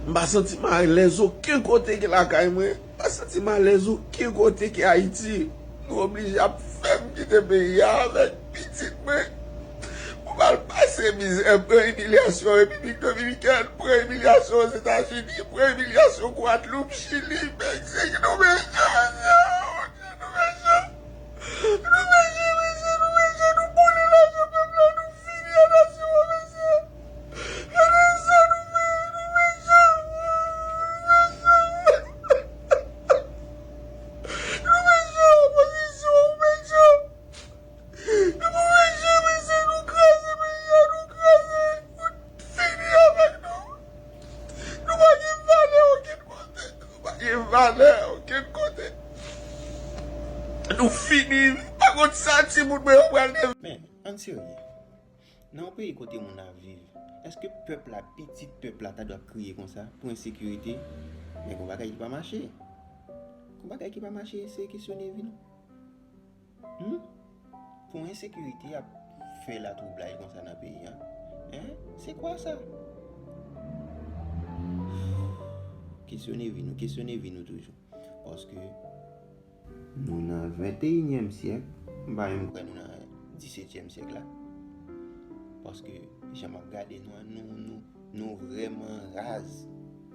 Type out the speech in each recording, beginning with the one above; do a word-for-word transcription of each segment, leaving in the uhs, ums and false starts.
M pa santi m alèz okenn kote ki lakay mwen. M pa santi m alèz okenn kote ki Ayiti. Nou oblije ap fè m kite peyi a avèk pitit mwen. Pou m al pase mizè, pran imilyasyon Repiblik Dominikèn, pran imilyasyon Ozetazini, pran imilyasyon Gwadloup, Chili, Meksik. Nou mechan, mesye. Mon Dye, nou mechan. Nou mechan, mesye, nou mechan, nou boule lajan pèp la, nou fini ak nasyon an, mesye. Gade sa nou fè, nou mechan, nou mechan. Nou mechan, opozisyon, nou mechan. Nou mechan, mesye, nou kraze peyi a, nou kraze. Fini avèk nou. Nou pa gen valè okenn kote. Nou pa gen valè okenn kote. Nou fini. Pa konn sa timoun mwen yo pral dev- Men, ann serye. Nan yon peyi kote moun ap viv, èske pèp la, pitit pèp la, ta dwe ap kriye konsa pou ensekirite? Men gon bagay ki pa mache. Gon bagay ki pa mache, se kesyone vi nou. Hmm? Pou ensekirite ap fè latwoublay konsa nan peyi a? Hein? C'est quoi ça? Kesyone vi nou, kesyone vi nou toujou. Paske nou nan venteyinyèm syèk, m pa menm kwè nou nan disetyèm syèk la. Paske jan m ap gade nou an, nou, nou, nou vrèman raz.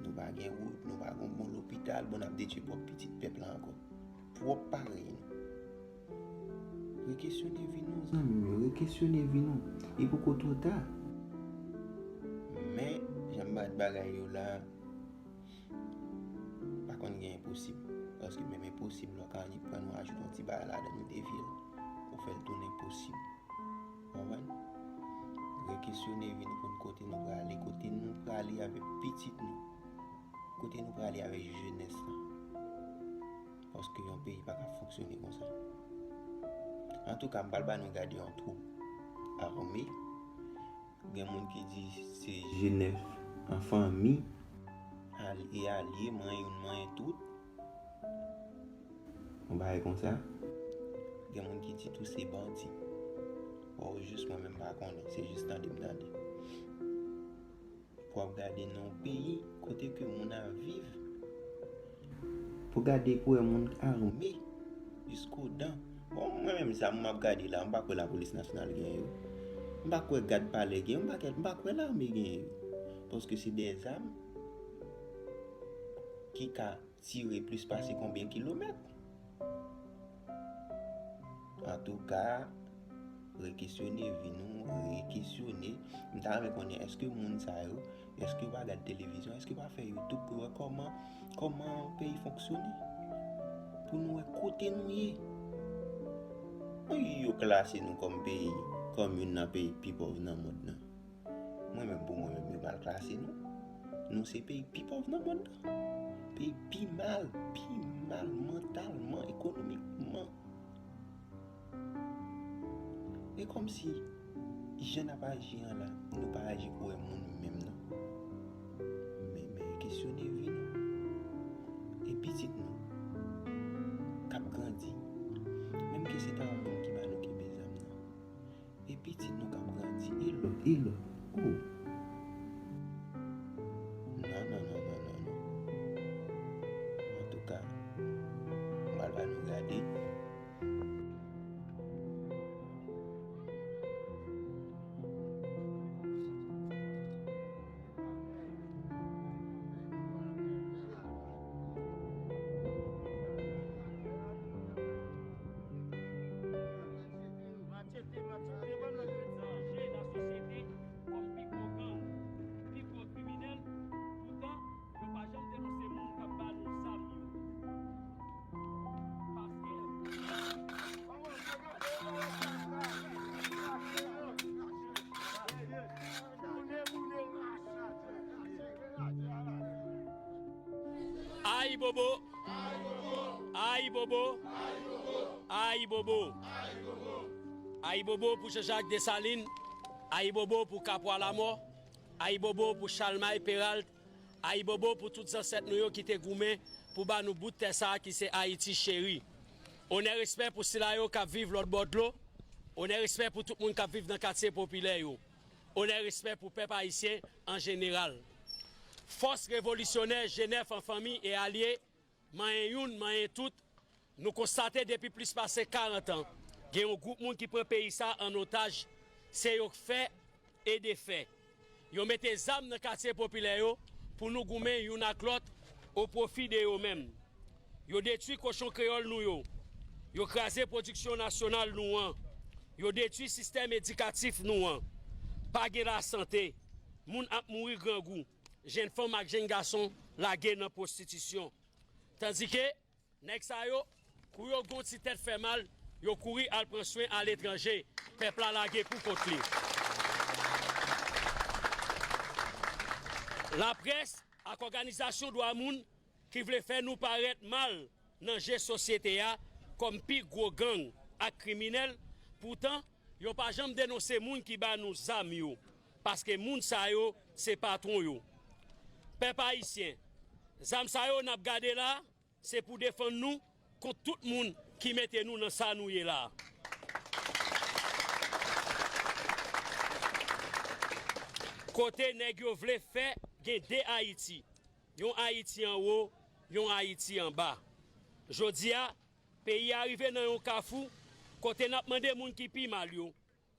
Nou pa gen wout, nou pa gen bon lopital, bon, n ap detwi pwòp pitit pèp la ankò. Pwòp parèy nou. Rekesyone vi nou, zanmi m yo, rekesyone vi nou. Li poko twò ta. Men, jan m bat bagay yo la, pa konn gen enposib. Paske menm enposib la, w ka annik pran, nou ajoute yon ti bagay ladan, nou devye l, pou fè l tounen posib. Konprann? Rekesyone vi nou, konn kote nou prale, kote nou prale avèk pitit nou, kote nou prale avèk jenès la. Paske yon peyi pa ka fonksyone konsa. Antouka, m pral ba nou gade yon twoup ame. Gen moun ki di se G nèf an fanmi. Al-, e alye, manyen youn, manyen tout. Yon bagay konsa. Gen moun ki di tou se bandi. Bon, jis mwen menm pa konnen, se jis tande m tande. Pou ap gade nan yon peyi kote ke moun ap viv. Pou gade pou wè moun ame jiskodan. Bon, mwen menm sa m ap gade la, m pa kwè lapolis nasyonal gen yo. M pa kwè gad palè gen yo, m pa kwè, m pa kwè lame gen yo. Paske se de zam ki ka tire plis pase konbyen kilomèt. Antouka, rekesyone vi nou, rekesyone. M ta renmen konnen, èske moun sa yo, èske yo pa gad televizyon, èske yo pa fè YouTube pou yo wè kòman, kòman peyi fonksyone? Pou nou wè kote nou ye. Wi, yo klase nou kòm peyi, kòm youn nan peyi pi pòv nan mond nan. Mwen menm, pou mwen menm, yo mal klase nou. Nou se peyi pi pòv nan mond nan. Peyi pi mal, pi mal mantalman, ekonomikman. E kòmsi jan n ap aji an la, nou pa aji pou wè moun menm non. Men, men kesyone vi nou. E pitit nou k ap grandi. Menm ke se ta yon moun ki ba nou kenbe zam nan. E pitit nou k ap grandi, e lòt, e lòt. Oh. Non, non, non, non, non, non. Antouka, m pral ba nou gade. Machete, machete, ban nou chanje lasosyete kòm pi gwo gang, pi gwo kriminèl, poutan yo pa janm denonse moun k ap ba nou zam yo. Paske Ayibobo! Ayibobo! Ayibobo! Ayibobo pou Jean-Jacques Dessalines! Ayibobo pou Kapwa Lamò! Ayibobo pou Chalmay Peralt! Ayibobo pou tout zansèt nou yo ki te goumen pou ba nou bout tè sa a ki se Ayiti cheri. Onè, respè pou sila yo k ap viv lòt bò dlo. Onè, respè pou tout moun k ap viv nan katye popilè yo. Onè, respè pou pèp ayisyen an jeneral. Fòs revolisyonè Jenèf an fanmi e alye, manyen youn, manyen tout, nou konstate depi plis pase karant an, gen yon gwoup moun ki pran peyi sa an otaj, se yo k fè e defè. Yo mete zam nan katye popilè yo pou nou goumen youn ak lòt o pwofi de yo menm. Yo detwi kochon kreyòl nou yo. Yo kraze pwodiksyon nasyonal nou an. Yo detwi sistèm edikatif nou an. Pa gen lasante. Moun ap mouri grangou. Jèn fanm ak jèn gason lage nan pwostitisyon. Tandike, nèg sa yo, kou yo gen yon ti tèt fè mal, yo kouri al pran swen aletranje. Pèp la lage pou kont li. Laprès ak òganizasyon dwa moun ki vle fè nou parèt mal nan je sosyete a kòm pi gwo gang ak kriminèl, poutan yo pa janm denonse moun ki ba nou zam yo, paske moun sa yo se patwon yo. Pèp ayisyen, zam sa yo n ap gade la, se pou defann nou kont tout moun ki mete nou nan sa nou ye la. Kote nèg yo vle fè gen de Ayiti, yon Ayiti anwo, yon Ayiti anba. Jodi a, peyi a rive nan yon kafou kote n ap mande moun ki pi mal yo,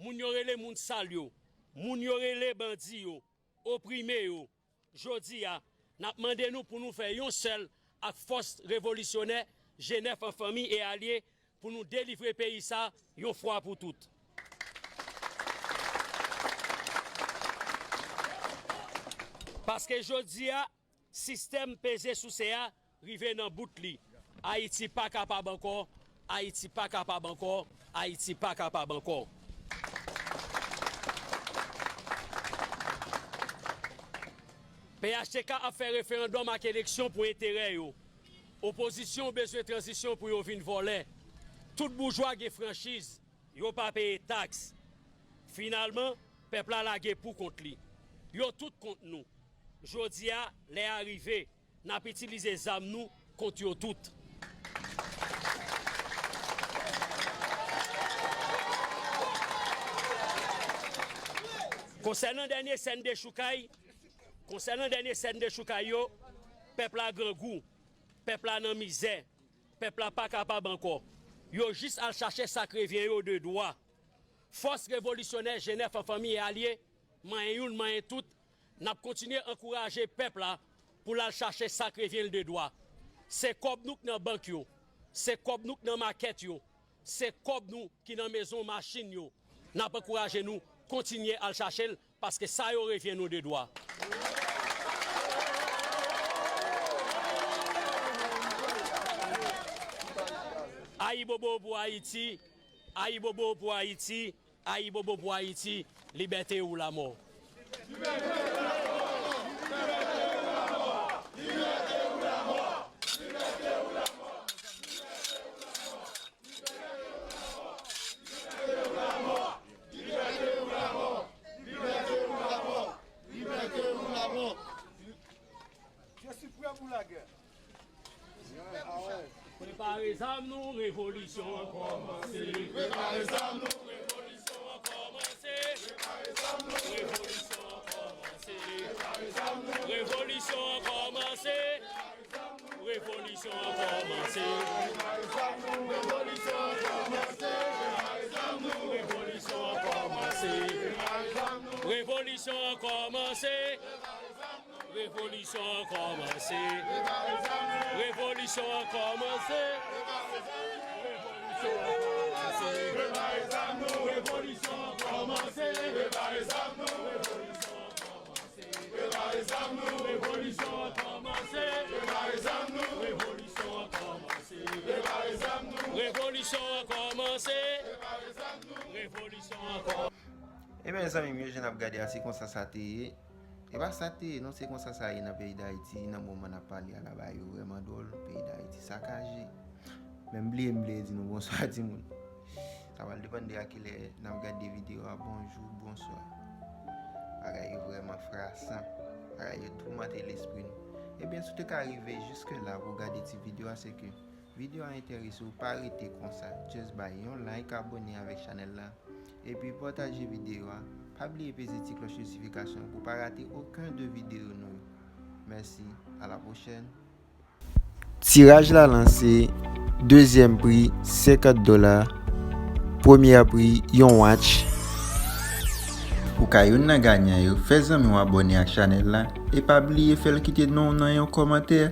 moun yo rele moun sal yo, moun yo rele bandi yo, oprime yo. Jodi a, n ap mande nou pou nou fè yon sèl ak fòs revolisyonè Jenèf an fanmi e alye pou nou delivre peyi sa yon fwa pou tout. Paske jodi a, sistèm peze souse a rive nan bout li. Ayiti pa kapab ankò, Ayiti pa kapab ankò, Ayiti pa kapab ankò. P H T K ap fè referandòm ak eleksyon pou enterè yo. Opozisyon bezwen tranzisyon pou yo vin vòlè. Tout boujwa gen franchiz, yo pa peye taks. Finalman, pèp la lage pou kont li. Yo tout kont nou. Jodi a, lè a rive, n ap itilize zam nou kont yo tout. Konsènan dènye sèn dechoukay, konsènan dènye sèn dechoukay yo, pèp la grangou, pèp la nan mizè, pèp la pa kapab ankò. Yo jis al chache sa k revyen yo de dwa. Fòs revolisyonè Jenèf an fanmi e alye, manyen youn, manyen tout, n ap kontinye ankouraje pèp la pou l al chache sa k revyen l de dwa. Se kòb nou k nan bank yo, se kòb nou k nan makèt yo, se kòb nou ki nan mezon machin yo. N ap ankouraje nou kontinye al chache l, paske sa yo revyen nou de dwa. Ayibobo pou Ayiti, ayibobo pou Ayiti, ayibobo pou Ayiti, libète ou lamò. Je suis prêt pour la guerre. Prepare zam nou, revolisyon an kòmanse. Prepare zam nou, revolisyon an kòmanse. Prepare zam nou, revolisyon an kòmanse. Prepare zam nou, revolisyon an kòmanse. Revolisyon an kòmanse. Revolisyon an kòmanse. Revolisyon an kòmanse. Revolisyon an kòmanse. Revolisyon an kòmanse. Revolisyon an kòmanse. Revolisyon an kòmanse. Prepare zam nou, revolisyon an kòmanse. Prepare zam nou, revolisyon an kòmanse. Prepare zam nou, revolisyon an kòmanse. Prepare zam nou, revolisyon an kòmanse. Prepare zam nou, revolisyon an kòmanse. Prepare zam nou, revolisyon an kòmanse. Ebyen, zanmi m yo, jan n ap gade a, se konsa sa te ye. E pa sa te ye, non, se konsa sa ye nan peyi Dayiti, nan moman n ap pale a la, bagay yo vrèman dwòl, peyi Dayiti sakaje. Men m bliye, m bliye di nou bonswa, timoun. Sa pral depann de a kilè n ap gade videyo a, bonjou, bonswa. Bagay yo vrèman frasan, bagay yo toumante lespri nou. Ebyen, si w te ka rive jiske la pou w gade ti videyo a, se ke videyo a enterese w, pa rete konsa. Just bay yon like, abòne avèk chanèl la, epi pataje videyo a. Pa bliye peze ti klòch notifikasyon pou w pa rate okenn de videyo nou yo. Mèsi, a la pwochèn. Tiraj la lanse, dezyèm pri senkant dola, premyè pri yon watch. Pou ka youn nan ganyan yo, fè zanmi w abòne ak chanèl la e pa bliye fè l kite non w nan yon kòmantè.